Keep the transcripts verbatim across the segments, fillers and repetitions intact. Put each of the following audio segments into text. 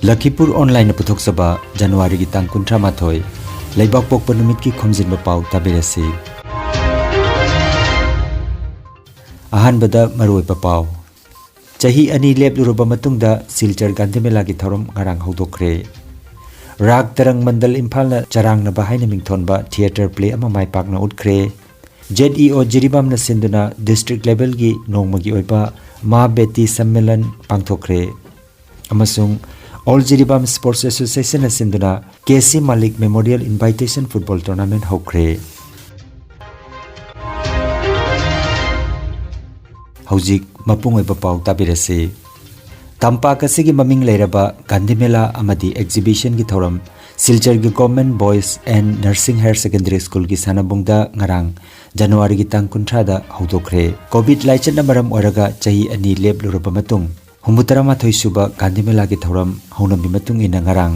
ꯂꯈꯤꯄꯨꯔ ꯑꯣꯟꯂꯥꯏꯟꯅ ꯄꯨꯊꯣꯛꯆꯕ ꯖꯅꯋꯥꯔꯤꯒꯤ ꯇꯥꯡ ꯀꯨꯟꯊ꯭ꯔꯥ ꯃꯥꯊꯣꯏ, ꯂꯩꯕꯥꯛꯄꯣꯛꯄ ꯅꯨꯃꯤꯠꯀꯤ ꯈꯣꯝꯖꯤꯟꯕ ꯄꯥꯎ ꯇꯥꯕꯤꯔꯁꯤ꯫ ꯑꯍꯥꯟꯕꯗ ꯃꯔꯨꯑꯣꯏꯕ ꯄꯥꯎ꯫ ꯆꯍꯤ ꯑꯅꯤ ꯂꯦꯞꯂꯨꯔꯕ ꯃꯇꯨꯡꯗ ꯁꯤꯜꯆꯔ ꯒꯥꯟꯙꯤ ꯃꯦꯂꯥꯒꯤ ꯊꯧꯔꯝ ꯉꯔꯥꯡ ꯍꯧꯗꯣꯛꯈ꯭ꯔꯦ꯫ ꯔꯥꯒ ꯇꯔꯪ ꯃꯟꯗꯜ ꯏꯝꯐꯥꯜꯅ ꯆꯔꯥꯡꯅꯕ ꯍꯥꯏꯅ ꯃꯤꯡꯊꯣꯟꯕ ꯊꯤꯌꯦꯇꯔ ꯄ꯭ꯂꯦ ꯑꯃ ꯃꯥꯏ ꯄꯥꯛꯅ ꯎꯠꯈ꯭ꯔꯦ꯫ ꯖꯦꯠ ꯏ ꯑꯣ ꯖꯤꯔꯤꯕꯥꯝꯅ ꯁꯤꯟꯗꯨꯅ ꯗꯤꯁꯇ꯭ꯔꯤꯛ ꯂꯦꯚꯦꯜꯒꯤ ꯅꯣꯡꯃꯒꯤ ꯑꯣꯏꯕ ꯃꯥ ꯕꯦꯇꯤ ꯁꯝꯃꯦꯂꯟ ꯄꯥꯡꯊꯣꯛꯈ꯭ꯔꯦ꯫ ꯑꯃꯁꯨꯡ ꯑꯣꯜ ꯖꯤꯔꯤꯕꯥꯝ ꯁ꯭ꯄꯣꯔꯠꯁ ꯑꯦꯁꯣꯁꯤꯌꯦꯁꯟꯅ ꯁꯤꯟꯗꯨꯅ ꯀꯦ ꯁꯤ ꯃꯥꯂꯤꯛ ꯃꯦꯃꯣꯔꯤꯌꯦꯜ ꯏꯟꯚꯥꯏꯇꯦꯁꯟ ꯐꯨꯠꯕꯣꯜ ꯇꯣꯔꯅꯥꯃꯦꯟꯠ ꯍꯧꯈ꯭ꯔꯦ꯫ ꯍꯧꯖꯤꯛ ꯃꯄꯨꯡ ꯑꯣꯏꯕ ꯄꯥꯎ ꯇꯥꯕꯤꯔꯁꯤ꯫ ꯇꯝꯄꯥꯛ ꯑꯁꯤꯒꯤ ꯃꯃꯤꯡ ꯂꯩꯔꯕ ꯒꯥꯟꯙꯤ ꯃꯦꯂꯥ ꯑꯃꯗꯤ ꯑꯦꯛꯖꯤꯕꯤꯁꯟꯒꯤ ꯊꯧꯔꯝ ꯁꯤꯜꯆꯔꯒꯤ government boys and Narsing higher secondary ꯁ꯭ꯀꯨꯜꯒꯤ ꯁꯥꯟꯅꯕꯨꯡꯗ ꯉꯔꯥꯡ ꯖꯅꯋꯥꯔꯤꯒꯤ ꯇꯥꯡ ꯀꯨꯟꯊ꯭ꯔꯥꯗ ꯍꯧꯗꯣꯛꯈ꯭ꯔꯦ꯫ ꯀꯣꯚꯤꯗ ꯂꯥꯏꯆꯠꯅ ꯃꯔꯝ ꯑꯣꯏꯔꯒ ꯆꯍꯤ ꯑꯅꯤ ꯂꯦꯞꯂꯨꯔꯕ ꯃꯇꯨꯡ ꯍꯨꯝꯐꯨꯇꯔꯥ ꯃꯥꯊꯣꯏ ꯁꯨꯕ ꯒꯥꯟꯙꯤ ꯃꯦꯂꯥꯒꯤ ꯊꯧꯔꯝ ꯍꯧꯅꯕꯤ ꯃꯇꯨꯡ ꯏꯟꯅ ꯉꯔꯥꯡ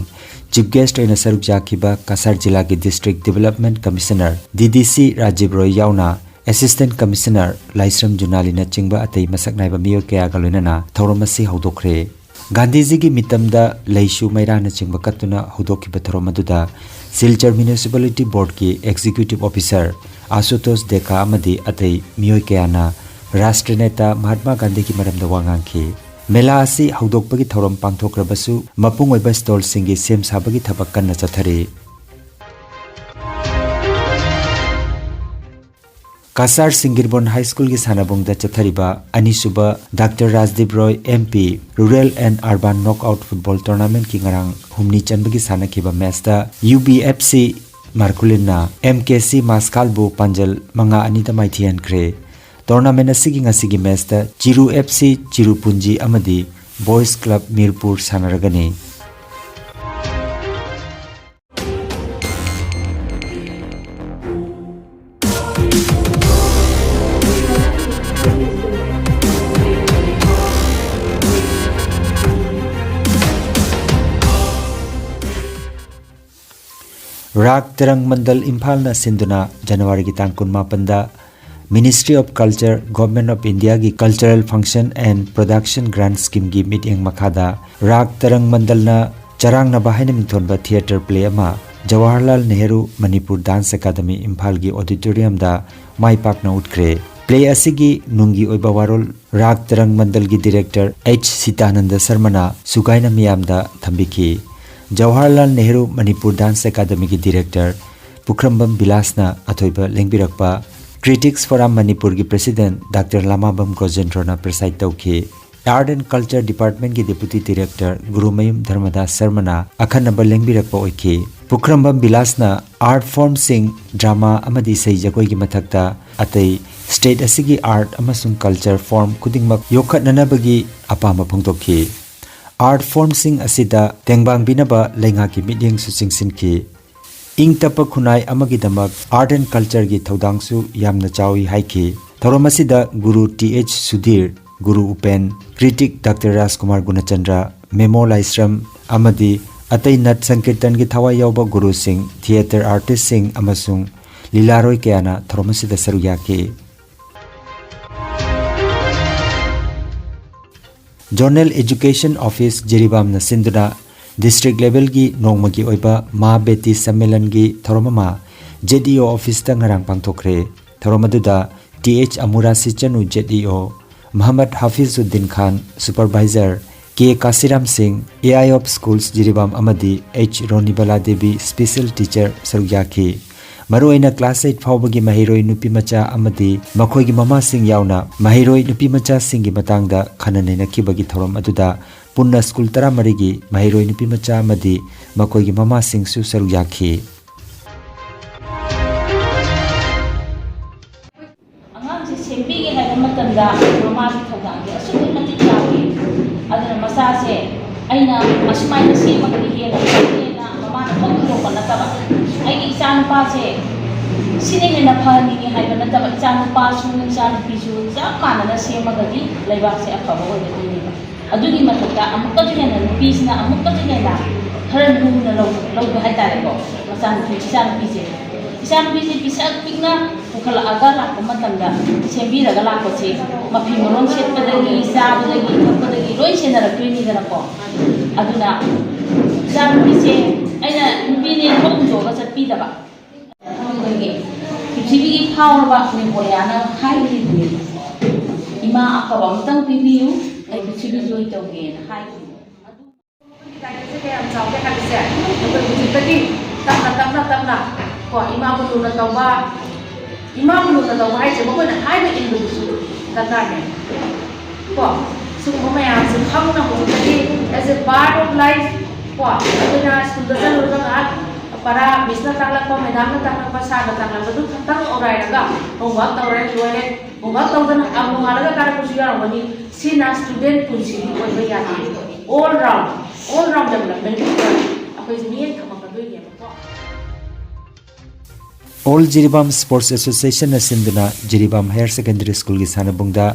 ꯆꯤꯐ ꯒꯦꯁꯠ ꯑꯣꯏꯅ ꯁꯔꯨꯛ ꯌꯥꯈꯤꯕ ꯀꯁꯥꯔ ꯖꯤꯂꯥꯒꯤ ꯗꯤꯁꯇ꯭ꯔꯤꯛ ꯗꯤꯕꯦꯂꯞꯃꯦꯟꯠ ꯀꯃꯤꯁꯅꯔ, ꯗꯤ ꯗꯤ ꯁꯤ, ꯔꯥꯖꯤꯕ ꯔꯣꯏ ꯌꯥꯎꯅ ꯑꯦꯁꯤꯁꯇꯦꯟꯠ ꯀꯃꯤꯁꯅꯔ ꯂꯥꯏꯁ꯭ꯔꯝ ꯖꯨꯅꯥꯂꯤꯅꯆꯤꯡꯕ ꯑꯇꯩ ꯃꯁꯛ ꯅꯥꯏꯕ ꯃꯤꯑꯣꯏ ꯀꯌꯥꯒ ꯂꯣꯏꯅꯅ ꯊꯧꯔꯝ ꯑꯁꯤ ꯍꯧꯗꯣꯛꯈ꯭ꯔꯦ꯫ ꯒꯥꯟꯙꯤꯖꯤꯒꯤ ꯃꯤꯇꯝꯗ ꯂꯩꯁꯨ ꯃꯩꯔꯥꯅꯆꯤꯡꯕ ꯀꯠꯇꯨꯅ ꯍꯧꯗꯣꯛꯈꯤꯕ ꯊꯧꯔꯝ ꯑꯗꯨꯗ ꯁꯤꯜꯆꯔ ꯃ꯭ꯌꯨꯅꯤꯁꯤꯄꯥꯂꯤꯇꯤ ꯕꯣꯔꯗꯀꯤ ꯑꯦꯛꯖꯤꯀ꯭ꯌꯨꯇꯤꯚ ꯑꯣꯐꯤꯁꯔ ꯑꯥꯁꯨꯇꯣꯁ ꯗꯦꯀꯥ ꯑꯃꯗꯤ ꯑꯇꯩ ꯃꯤꯑꯣꯏ ꯀꯌꯥꯅ ꯔꯥꯁꯇ꯭ꯔ ꯅꯦꯇꯥ ꯃꯍꯥꯠꯃꯥ ꯒꯥꯟꯙꯤꯒꯤ ꯃꯔꯝꯗ ꯋꯥ ꯉꯥꯡꯈꯤ꯫ ꯃꯦꯂꯥ ꯑꯁꯤ ꯍꯧꯗꯣꯛꯄꯒꯤ ꯊꯧꯔꯝ ꯄꯥꯡꯊꯣꯛꯈ꯭ꯔꯕꯁꯨ, ꯃꯄꯨꯡ ꯑꯣꯏꯕ ꯁ꯭ꯇꯣꯜꯁꯤꯡꯒꯤ ꯁꯦꯝ ꯁꯥꯕꯒꯤ ꯊꯕꯛ ꯀꯟꯅ ꯆꯠꯊꯔꯤ꯫ ꯀꯁꯥꯔ ꯁꯤꯡꯒꯤꯔꯕꯣꯟ ꯍꯥꯏ ꯁ꯭ꯀꯨꯜꯒꯤ ꯁꯥꯟꯅꯕꯨꯡꯗ ꯆꯠꯊꯔꯤꯕ ꯑꯅꯤꯁꯨꯕ doctor Rajdeep Roy M P rural and urban knockout football ꯇꯣꯔꯅꯥꯃꯦꯟꯠꯀꯤ ꯉꯔꯥꯡ ꯍꯨꯝꯅꯤ ꯆꯟꯕꯒꯤ ꯁꯥꯟꯅꯈꯤꯕ ꯃꯦꯆꯇ U B F C ꯃꯥꯔꯀꯨꯂꯤꯟꯅ M K C ꯃꯥꯁꯀꯥꯜꯕꯨ ꯄꯥꯟꯖꯜ ꯃꯉꯥ ꯑꯅꯤꯗ ꯃꯥꯏꯊꯤꯍꯟꯈ꯭ꯔꯦ꯫ ꯇꯣꯔꯅꯥꯃꯦꯟꯠ ꯑꯁꯤꯒꯤ ꯉꯁꯤꯒꯤ ꯃꯦꯆꯇ ꯆꯤꯔꯨ ꯑꯦꯐ ꯁꯤ ꯆꯤꯔꯨꯄꯨꯟꯖꯤ ꯑꯃꯗꯤ ꯕꯣꯏꯁ ꯀ꯭ꯂꯕ ꯃꯤꯔꯄꯨꯔ ꯁꯥꯟꯅꯔꯒꯅꯤ꯫ ꯔꯥꯒ ꯇꯔꯪ ꯃꯟꯗꯜ ꯏꯝꯐꯥꯜꯅ ꯁꯤꯟꯗꯨꯅ ꯖꯅꯋꯥꯔꯤꯒꯤ ꯇꯥꯡ ꯀꯨꯟꯃꯥꯄꯟꯗ Ministry of Culture, Government of Indiaꯒꯤ Cultural Function and Production Grant Schemeꯒꯤ ꯃꯤꯠꯌꯦꯡ ꯃꯈꯥꯗ ꯔꯥꯒ ꯇꯔꯪ ꯃꯟꯗꯜꯅ ꯆꯔꯥꯡꯅꯕ ꯍꯥꯏꯅ ꯃꯤꯡꯊꯣꯟꯕ theatre play ꯑꯃ ꯖꯋꯥꯍꯔꯂꯥꯜ ꯅꯦꯍꯔꯨ ꯃꯅꯤꯄꯨꯔ Dance Academy ꯏꯝꯐꯥꯜꯒꯤ auditoriumꯗ ꯃꯥꯏ ꯄꯥꯛꯅ ꯎꯠꯈ꯭ꯔꯦ꯫ Play ꯑꯁꯤꯒꯤ ꯅꯨꯡꯒꯤ ꯑꯣꯏꯕ ꯋꯥꯔꯣꯜ ꯔꯥꯒ ꯇꯔꯪ ꯃꯟꯗꯜꯒꯤ director ꯑꯩꯆ ꯁꯤꯇꯥꯅꯟꯗ ꯁꯔꯃꯅ ꯁꯨꯒꯥꯏꯅ ꯃꯤꯌꯥꯝꯗ ꯊꯝꯕꯤꯈꯤ꯫ ꯖꯋꯥꯍꯔꯂꯥꯜ ꯅꯦꯍꯔꯨ ꯃꯅꯤꯄꯨꯔ Dance Academyꯒꯤ director ꯄꯨꯈ꯭ꯔꯝꯕꯝ ꯕꯤꯂꯥꯁꯅ ꯑꯊꯣꯏꯕ ꯂꯦꯡꯕꯤꯔꯛꯄ Critics Forum ꯃꯅꯤꯄꯨꯔꯒꯤ president Doctor ꯂꯥꯃꯥꯕꯝ ꯒꯣꯖꯦꯟꯗ꯭ꯔꯣꯅ preside ꯇꯧꯈꯤ꯫ Art and Culture Departmentꯀꯤ Deputy Director Gurumayum ꯙꯔꯃꯗꯥꯁ ꯁꯔꯃꯅ ꯑꯈꯟꯅꯕ ꯂꯦꯡꯕꯤꯔꯛꯄ ꯑꯣꯏꯈꯤ꯫ ꯄꯨꯈ꯭ꯔꯝꯕꯝ ꯕꯤꯂꯥꯁꯅ art formꯁꯤꯡ, drama ꯑꯃꯗꯤ ꯏꯁꯩ ꯖꯒꯣꯏꯒꯤ ꯃꯊꯛꯇ ꯑꯇꯩ state ꯑꯁꯤꯒꯤ art ꯑꯃꯁꯨꯡ culture form ꯈꯨꯗꯤꯡꯃꯛ ꯌꯣꯛꯈꯠꯅꯅꯕꯒꯤ ꯑꯄꯥꯝꯕ ꯐꯣꯡꯗꯣꯛꯈꯤ꯫ Art formꯁꯤꯡ ꯑꯁꯤꯗ ꯇꯦꯡꯕꯥꯡꯕꯤꯅꯕ ꯂꯩꯉꯥꯛꯀꯤ ꯃꯤꯠꯌꯦꯡꯁꯨ ꯆꯤꯡꯁꯤꯟꯈꯤ꯫ ꯏꯪ ꯇꯞꯄ ꯈꯨꯟꯅꯥꯏ ꯑꯃꯒꯤꯗꯃꯛ Art and Cultureꯒꯤ ꯊꯧꯗꯥꯡꯁꯨ ꯌꯥꯝꯅ ꯆꯥꯎꯏ ꯍꯥꯏꯈꯤ꯫ ꯊꯧꯔꯝ ꯑꯁꯤꯗ ꯒꯨꯔꯨ ꯇꯤ ꯑꯩꯆ ꯁꯨꯙꯤꯔ, ꯒꯨꯔꯨ ꯎꯄꯦꯟ, critic Doctor ꯔꯥꯖꯀꯨꯃꯥꯔ ꯒꯨꯅꯆꯟꯗ꯭ꯔ, ꯃꯦꯃꯣ ꯂꯥꯏꯁ꯭ꯔꯝ ꯑꯃꯗꯤ ꯑꯇꯩ ꯅꯠ ꯁꯪꯀꯤꯔꯇꯟꯒꯤ ꯊꯋꯥꯏ ꯌꯥꯎꯕ ꯒꯨꯔꯨꯁꯤꯡ, theatre artistꯁꯤꯡ ꯑꯃꯁꯨꯡ ꯂꯤꯂꯥꯔꯣꯏ ꯀꯌꯥꯅ ꯊꯧꯔꯝ ꯑꯁꯤꯗ ꯁꯔꯨꯛ ꯌꯥꯈꯤ꯫ Zonal Education Office ꯖꯤꯔꯤꯕꯥꯝꯅ ꯁꯤꯟꯗꯨꯅ district levelꯒꯤ ꯅꯣꯡꯃꯒꯤ ꯑꯣꯏꯕ ꯃꯥ ꯕꯦꯇꯤ ꯁꯝꯃꯦꯂꯟꯒꯤ ꯊꯧꯔꯝ ꯑꯃ ZEO officeꯇ ꯉꯔꯥꯡ ꯄꯥꯡꯊꯣꯛꯈ꯭ꯔꯦ꯫ ꯊꯧꯔꯝ ꯑꯗꯨꯗ ꯇꯤ ꯑꯩꯆ ꯑꯃꯨꯔꯥꯁꯤ ꯆꯅꯨ, ZEO, ꯃꯍꯃꯗ ꯍꯥꯐꯤꯖꯨꯗꯤꯟ ꯈꯥꯟ, supervisor, ꯀꯦ ꯀꯥꯁꯤꯔꯥꯝ ꯁꯤꯡ, A I of schools Jiribam ꯑꯃꯗꯤ H Ronibala Devi, special teacher, ꯁꯔꯨꯛ ꯌꯥꯈꯤ꯫ ꯃꯔꯨꯑꯣꯏꯅ class eight ꯐꯥꯎꯕꯒꯤ ꯃꯍꯩꯔꯣꯏ ꯅꯨꯄꯤꯃꯆꯥ ꯑꯃꯗꯤ ꯃꯈꯣꯏꯒꯤ ꯃꯃꯥꯁꯤꯡ ꯌꯥꯎꯅ ꯃꯍꯩꯔꯣꯏ ꯅꯨꯄꯤꯃꯆꯥꯁꯤꯡꯒꯤ ꯃꯇꯥꯡꯗ ꯈꯟꯅ ꯅꯩꯅꯈꯤꯕꯒꯤ ꯊꯧꯔꯝ ꯑꯗꯨꯗ ꯄꯨꯟꯅ ꯁ꯭ꯀꯨꯜ ꯇꯔꯥꯃꯔꯤꯒꯤ ꯃꯍꯩꯔꯣꯏ ꯅꯨꯄꯤꯃꯆꯥ ꯑꯃꯗꯤ ꯃꯈꯣꯏꯒꯤ ꯃꯃꯥꯁꯤꯡꯁꯨ ꯁꯔꯨꯛ ꯌꯥꯈꯤ꯫ ꯑꯉꯥꯡꯁꯦ ꯁꯦꯝꯕꯤꯒꯦ ꯍꯥꯏꯕ ꯃꯇꯝꯗ ꯃꯃꯥꯒꯤ ꯊꯧꯗꯥꯡꯁꯦ ꯑꯁꯨꯛꯀꯤ ꯃꯇꯤꯛ ꯆꯥꯎꯏ꯫ ꯑꯗꯨꯅ ꯃꯆꯥꯁꯦ ꯑꯩꯅ ꯑꯁꯨꯃꯥꯏꯅ ꯁꯦꯝꯃꯒꯗꯤ ꯍꯦꯟꯅ ꯐꯒꯅꯤꯅ ꯃꯃꯥꯅ ꯈꯪꯗꯣꯛꯄ ꯅꯠꯇꯕ, ꯑꯩꯒꯤ ꯏꯆꯥꯅꯨꯄꯥꯁꯦ ꯁꯤꯅ ꯍꯦꯟꯅ ꯐꯍꯟꯅꯤꯡꯉꯦ ꯍꯥꯏꯕ ꯅꯠꯇꯕ, ꯏꯆꯥꯅꯨꯄꯥꯁꯨ ꯏꯆꯥꯅꯨꯄꯤꯁꯨ ꯆꯞ ꯃꯥꯟꯅꯅ ꯁꯦꯝꯃꯒꯗꯤ ꯂꯩꯕꯥꯛꯁꯦ ꯑꯐꯕ ꯑꯣꯏꯒꯗꯣꯏꯅꯦꯕ꯫ ꯑꯗꯨꯒꯤ ꯃꯊꯛꯇ ꯑꯃꯨꯛꯀꯁꯨ ꯍꯦꯟꯅ ꯅꯨꯄꯤꯁꯤꯅ ꯑꯃꯨꯛꯀꯁꯨ ꯍꯦꯟꯅ ꯈꯔ ꯂꯨꯅ ꯂꯧ-, ꯂꯧꯕ ꯍꯥꯏꯇꯥꯔꯦꯀꯣ꯫ ꯃꯆꯥꯅꯨꯄꯤ, ꯏꯆꯥꯅꯨꯄꯤꯁꯦ, ꯏꯆꯥꯅꯨꯄꯤꯁꯦ ꯄꯤꯁꯛ ꯄꯤꯛꯅ ꯄꯨꯈꯠꯂꯛꯑꯒ ꯂꯥꯛꯄ ꯃꯇꯝꯗ ꯁꯦꯝꯕꯤꯔꯒ ꯂꯥꯛꯄꯁꯦ ꯃꯐꯤ ꯃꯔꯣꯟ ꯁꯦꯠꯄꯗꯒꯤ, ꯆꯥꯕꯗꯒꯤ, ꯊꯛꯄꯗꯒꯤ ꯂꯣꯏ ꯁꯦꯟꯅꯔꯛꯇꯣꯏꯅꯤꯗꯅꯀꯣ꯫ ꯑꯗꯨꯅ ꯏꯆꯥꯅꯨꯄꯤꯁꯦ ꯑꯩꯅ ꯅꯨꯄꯤꯅꯦ ꯊꯣꯛ ꯍꯨꯟꯗꯣꯛꯑꯒ ꯆꯠꯄꯤꯗꯕ꯫ ꯑꯗꯨꯗꯒꯤ ꯄ꯭ꯔꯤꯊꯤꯕꯤꯒꯤ ꯐꯥꯎꯔꯕ ꯅꯦꯄꯣꯂꯤꯌꯥꯅ ꯍꯥꯏꯔꯤꯕꯅꯤ, "ꯏꯃꯥ ꯑꯐꯕ ꯑꯃꯇꯪ ꯄꯤꯕꯤꯌꯨ, ꯑꯩ ꯄ꯭ꯔꯤꯊꯤꯕꯤ ꯖꯣꯏ ꯇꯧꯒꯦꯅ" ꯍꯥꯏꯈꯤꯕꯅꯤ꯫ ꯂꯥꯏꯔꯤꯛꯁꯦ ꯀꯌꯥꯝ ꯆꯥꯎꯒꯦ ꯍꯥꯏꯕꯁꯦ ꯑꯩꯈꯣꯏ ꯍꯧꯖꯤꯛꯇꯒꯤ ꯇꯞꯅ, ꯇꯞꯅ, ꯇꯞꯅ ꯀꯣ, ꯏꯃꯥꯕꯨ ꯂꯨꯅ ꯇꯧꯕ, ꯏꯃꯥꯕꯨ ꯂꯨꯅ ꯇꯧꯕ ꯍꯥꯏꯁꯦ ꯃꯈꯣꯏꯅ ꯍꯥꯏꯕ ꯏꯟꯕꯗꯨꯁꯨ ꯗꯔꯀꯥꯔꯅꯦ ꯀꯣ꯫ ꯁꯤꯒꯨꯝꯕ ꯃꯌꯥꯝꯁꯦ ꯈꯪꯅ ꯍꯧꯖꯤꯛꯇꯒꯤ as a part of life ꯀꯣ, ꯑꯩꯈꯣꯏꯅ ꯁ꯭ꯀꯨꯜꯗ ꯆꯠꯂꯨꯔꯒ ꯉꯥꯏꯍꯥꯛ ꯄꯔꯥ ꯃꯤꯁꯅ ꯇꯥꯛꯂꯛꯄ, ꯃꯦꯗꯥꯝꯅ ꯇꯥꯛꯂꯛꯄ, ꯁꯥꯔꯅ ꯇꯥꯛꯂꯛꯄꯗꯨ ꯈꯛꯇꯪ ꯑꯣꯔꯥꯏꯔꯒ homework ꯇꯧꯔꯦ, ꯂꯣꯏꯔꯦ꯫ Homework ꯇꯧꯗꯅ ꯅꯣꯡꯉꯥꯜꯂꯒ ꯀꯥꯔꯛꯄꯁꯨ ꯌꯥꯎꯔꯝꯒꯅꯤ꯫ ꯁꯤꯅ student ꯄꯨꯟꯁꯤꯒꯤ ꯑꯣꯏꯕ ꯌꯥꯗꯦ꯫ All round, all round development ꯑꯩꯈꯣꯏꯁꯦ ꯃꯤꯠꯌꯦꯡ ꯊꯝꯃꯛꯀꯗꯣꯏꯅꯦꯕꯀꯣ꯫ All Jiribam Sports Association ꯅ ꯁꯤꯟꯗꯨꯅ ꯖꯤꯔꯤꯕꯥꯝ Higher Secondary School ꯒꯤ ꯁꯥꯟꯅꯕꯨꯡꯗ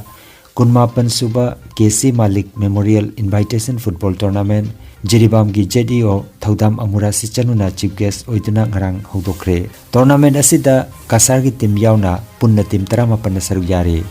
ꯀꯨꯟꯃꯥꯄꯟ ꯁꯨꯕ K C Malik Memorial Invitation Football Tournament, ꯖꯤꯔꯤꯕꯥꯝꯒꯤ ꯖꯦꯠ ꯏ ꯑꯣ ꯊꯧꯗꯥꯝ ꯑꯃꯨꯔꯥ ꯁꯤꯆꯅꯨꯅ chief guest ꯑꯣꯏꯗꯨꯅ ꯉꯔꯥꯡ ꯍꯧꯗꯣꯛꯈ꯭ꯔꯦ꯫ Tournament ꯑꯁꯤꯗ ꯀꯁꯥꯔꯒꯤ team ꯌꯥꯎꯅ ꯄꯨꯟꯅ team ꯇꯔꯥꯃꯥꯄꯟꯅ ꯁꯔꯨꯛ ꯌꯥꯔꯤ꯫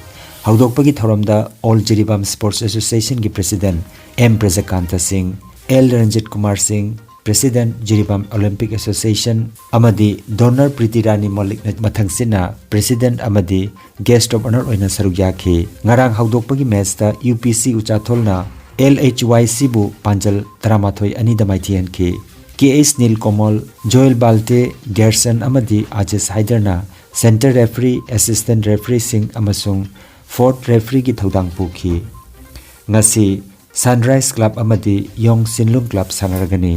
ꯍꯧꯗꯣꯛꯄꯒꯤ ꯊꯧꯔꯝꯗ All Jiribam Sports Association ꯒꯤ President ꯑꯦꯝ ꯄ꯭ꯔꯖꯀꯥꯟꯇ ꯁꯤꯡ, ꯑꯦꯜ ꯔꯟꯖꯤꯠ ꯀꯨꯃꯥꯔ ꯁꯤꯡ, President, Jiribam Olympic Association, ꯑꯃꯗꯤ Donor ꯄ꯭ꯔꯤꯇꯤꯔꯥꯅꯤ ꯃꯣꯂꯤꯛꯅ ꯃꯊꯪꯁꯤꯠꯅ President ꯑꯃꯗꯤ Guest of Honour ꯑꯣꯏꯅ ꯁꯔꯨꯛ ꯌꯥꯈꯤ꯫ ꯉꯔꯥꯡ ꯍꯧꯗꯣꯛꯄꯒꯤ match ꯇ ꯌꯨ ꯄꯤ ꯁꯤ ꯎꯆꯥꯊꯣꯜꯅ ꯑꯦꯜ ꯑꯩꯆ ꯋꯥꯏ ꯁꯤꯕꯨ ꯄꯥꯟꯖꯜ ꯇꯔꯥꯃꯥꯊꯣꯏ ꯑꯅꯤꯗ ꯃꯥꯏꯊꯤꯍꯟꯈꯤ꯫ ꯀꯦ ꯑꯩꯆ ꯅꯤꯜ ꯀꯣꯃꯜ, ꯖꯣꯌꯦꯜ ꯕꯥꯜꯇꯦ, ꯒꯦꯔꯁꯟ ꯑꯃꯗꯤ ꯑꯖꯦꯁ ꯍꯥꯏꯗꯔꯅ center referee, assistant referee ꯁꯤꯡ ꯑꯃꯁꯨꯡ fourth referee ꯒꯤ ꯊꯧꯗꯥꯡ ꯄꯨꯈꯤ꯫ ꯉꯁꯤ Sunrise Club ꯑꯃꯗꯤ ꯌꯣꯡ ꯁꯤꯟꯂꯨꯡ Club ꯁꯥꯟꯅꯔꯒꯅꯤ꯫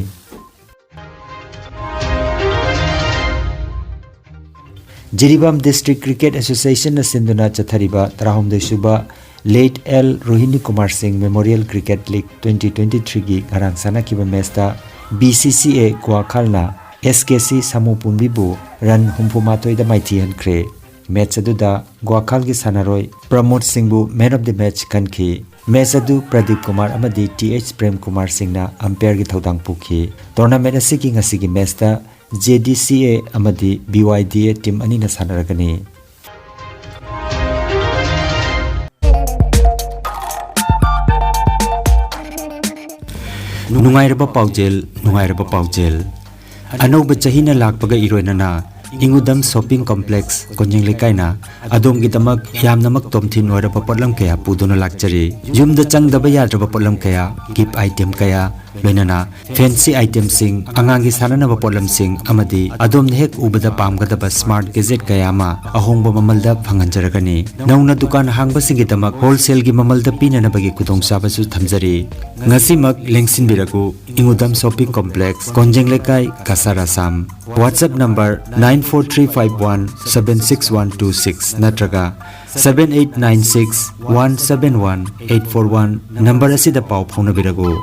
Jiribam District Cricket Association ꯅ ꯁꯤꯟꯗꯨꯅ ꯆꯠꯊꯔꯤꯕ ꯇꯔꯥꯍꯨꯝꯗꯣꯏ ꯁꯨꯕ Late ꯑꯦꯜ ꯔꯣꯍꯤꯅꯤ ꯀꯨꯃꯥꯔ ꯁꯤꯡ Memorial Cricket League twenty twenty-three ꯒꯤ ꯉꯔꯥꯡ ꯁꯥꯟꯅꯈꯤꯕ match ꯇ ꯕꯤ ꯁꯤ ꯁꯤ ꯑꯦ ꯒ꯭ꯋꯥꯈꯜꯅ ꯑꯦꯁ ꯀꯦ ꯁꯤ ꯁꯥꯃꯨꯄꯨꯝꯕꯤꯕꯨ run ꯍꯨꯝꯐꯨ ꯃꯥꯊꯣꯏꯗ ꯃꯥꯏꯊꯤꯍꯟꯈ꯭ꯔꯦ꯫ Match ꯑꯗꯨꯗ ꯒ꯭ꯋꯥꯈꯜꯒꯤ ꯁꯥꯟꯅꯔꯣꯏ ꯄ꯭ꯔꯃꯣꯗ ꯁꯤꯡꯕꯨ Man of the Match ꯈꯟꯈꯤ꯫ Match ꯑꯗꯨ ꯄ꯭ꯔꯗꯤꯞ ꯀꯨꯃꯥꯔ ꯑꯃꯗꯤ ꯇꯤ ꯑꯩꯆ ꯄ꯭ꯔꯦꯝ ꯀꯨꯃꯥꯔ ꯁꯤꯡꯅ umpire ꯒꯤ ꯊꯧꯗꯥꯡ ꯄꯨꯈꯤ꯫ Tournament ꯑꯁꯤꯒꯤ ꯉꯁꯤꯒꯤ match ꯇ ꯖꯦ ꯗꯤ ꯁꯤ ꯑꯦ ꯑꯃꯗꯤ ꯕꯤ ꯋꯥꯏ ꯗꯤ ꯑꯦ team ꯑꯅꯤꯅ ꯁꯥꯟꯅꯔꯒꯅꯤ꯫ ꯅꯨꯡꯉꯥꯏꯔꯕ ꯄꯥꯎꯖꯦꯜ, ꯅꯨꯡꯉꯥꯏꯔꯕ ꯄꯥꯎꯖꯦꯜ꯫ ꯑꯅꯧꯕ ꯆꯍꯤꯅ ꯂꯥꯛꯄꯒ ꯏꯔꯣꯏꯅꯅ ꯏꯉꯨꯗꯝ ꯁꯣꯄꯤꯡ ꯀꯣꯝꯄ꯭ꯂꯦꯛꯁ ꯀꯣꯟꯖꯦꯡ ꯂꯩꯀꯥꯏꯅ ꯑꯗꯣꯝꯒꯤꯗꯃꯛ ꯌꯥꯝꯅꯃꯛ ꯇꯣꯝꯊꯤꯟ ꯑꯣꯏꯔꯕ ꯄꯣꯠꯂꯝ ꯀꯌꯥ ꯄꯨꯗꯨꯅ ꯂꯥꯛꯆꯔꯤ꯫ ꯌꯨꯝꯗ ꯆꯪꯗꯕ ꯌꯥꯗ꯭ꯔꯕ ꯄꯣꯠꯂꯝ ꯀꯌꯥ, ꯒꯤꯐ ꯑꯥꯏꯇꯦꯝ ꯀꯌꯥ, ꯂꯣꯏꯅꯅ ꯐꯦꯟꯁꯤ ꯑꯥꯏꯇꯦꯝꯁꯤꯡ, ꯑꯉꯥꯡꯒꯤ ꯁꯥꯟꯅꯅꯕ ꯄꯣꯠꯂꯝꯁꯤꯡ ꯑꯃꯗꯤ ꯑꯗꯣꯝꯅ ꯍꯦꯛ ꯎꯕꯗ ꯄꯥꯝꯒꯗꯕ ꯁ꯭ꯃꯥꯔꯠ ꯒꯦꯖꯦꯠ ꯀꯌꯥ ꯑꯃ ꯑꯍꯣꯡꯕ ꯃꯃꯜꯗ ꯐꯪꯍꯟꯖꯔꯒꯅꯤ꯫ ꯅꯧꯅ ꯗꯨꯀꯥꯟ ꯍꯥꯡꯕꯁꯤꯡꯒꯤꯗꯃꯛ ꯍꯣꯜꯁꯦꯜꯒꯤ ꯃꯃꯜꯗ ꯄꯤꯅꯅꯕꯒꯤ ꯈꯨꯗꯣꯡꯆꯥꯕꯁꯨ ꯊꯝꯖꯔꯤ꯫ ꯉꯁꯤꯃꯛ ꯂꯦꯡꯁꯤꯟꯕꯤꯔꯛꯎ, ꯏꯉꯨꯗꯝ ꯁꯣꯄꯤꯡ ꯀꯣꯝꯄ꯭ꯂꯦꯛꯁ, ꯀꯣꯟꯖꯦꯡ ꯂꯩꯀꯥꯏ, Cachar, Assam. WhatsApp number nine four three five one seven six one two six ꯅꯠꯇ꯭ꯔꯒ seven eight nine six one seven one eight four one number ꯑꯁꯤꯗ ꯄꯥꯎ ꯐꯥꯎꯅꯕꯤꯔꯛꯎ꯫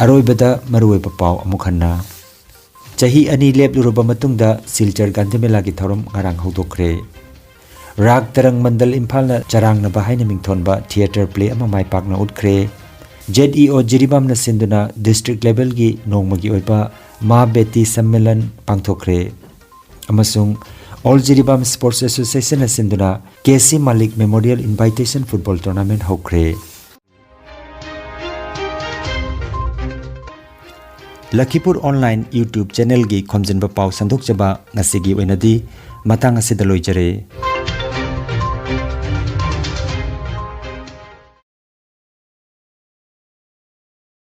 ꯑꯔꯣꯏꯕꯗ ꯃꯔꯨꯑꯣꯏꯕ ꯄꯥꯎ ꯑꯃꯨꯛ ꯍꯟꯅ꯫ ꯆꯍꯤ ꯑꯅꯤ ꯂꯦꯞꯂꯨꯔꯕ ꯃꯇꯨꯡꯗ ꯁꯤꯜꯆꯔ ꯒꯥꯟꯙꯤ ꯃꯦꯂꯥꯒꯤ ꯊꯧꯔꯝ ꯉꯔꯥꯡ ꯍꯧꯗꯣꯛꯈ꯭ꯔꯦ꯫ ꯔꯥꯒ ꯇꯔꯪ ꯃꯟꯗꯜ ꯏꯝꯐꯥꯜꯅ ꯆꯔꯥꯡꯅꯕ ꯍꯥꯏꯅ ꯃꯤꯡꯊꯣꯟꯕ ꯊꯤꯌꯦꯇꯔ ꯄ꯭ꯂꯦ ꯑꯃ ꯃꯥꯏ ꯄꯥꯛꯅ ꯎꯠꯈ꯭ꯔꯦ꯫ ZEO ꯖꯤꯔꯤꯕꯥꯝꯅ ꯁꯤꯟꯗꯨꯅ ꯗꯤꯁꯇ꯭ꯔꯤꯛ ꯂꯦꯚꯦꯜꯒꯤ ꯅꯣꯡꯃꯒꯤ ꯑꯣꯏꯕ ꯃꯥ ꯕꯦꯇꯤ ꯁꯝꯃꯦꯂꯟ ꯄꯥꯡꯊꯣꯛꯈ꯭ꯔꯦ꯫ ꯑꯃꯁꯨꯡ ꯑꯣꯜ ꯖꯤꯔꯤꯕꯥꯝ ꯁ꯭ꯄꯣꯔꯠꯁ ꯑꯦꯁꯣꯁꯤꯌꯦꯁꯟꯅ ꯁꯤꯟꯗꯨꯅ ꯀꯦ ꯁꯤ ꯃꯥꯂꯤꯛ ꯃꯦꯃꯣꯔꯤꯌꯦꯜ ꯏꯟꯚꯥꯏꯇꯦꯁꯟ ꯐꯨꯠꯕꯣꯜ ꯇꯣꯔꯅꯥꯃꯦꯟꯠ ꯍꯧꯈ꯭ꯔꯦ꯫ ꯂꯈꯤꯄꯨꯔ ꯑꯣꯟꯂꯥꯏꯟ YouTube ꯆꯦꯅꯦꯜꯒꯤ ꯈꯣꯝꯖꯤꯟꯕ ꯄꯥꯎ ꯁꯟꯗꯣꯛꯆꯕ ꯉꯁꯤꯒꯤ ꯑꯣꯏꯅꯗꯤ ꯃꯇꯥꯡ ꯑꯁꯤꯗ ꯂꯣꯏꯖꯔꯦ꯫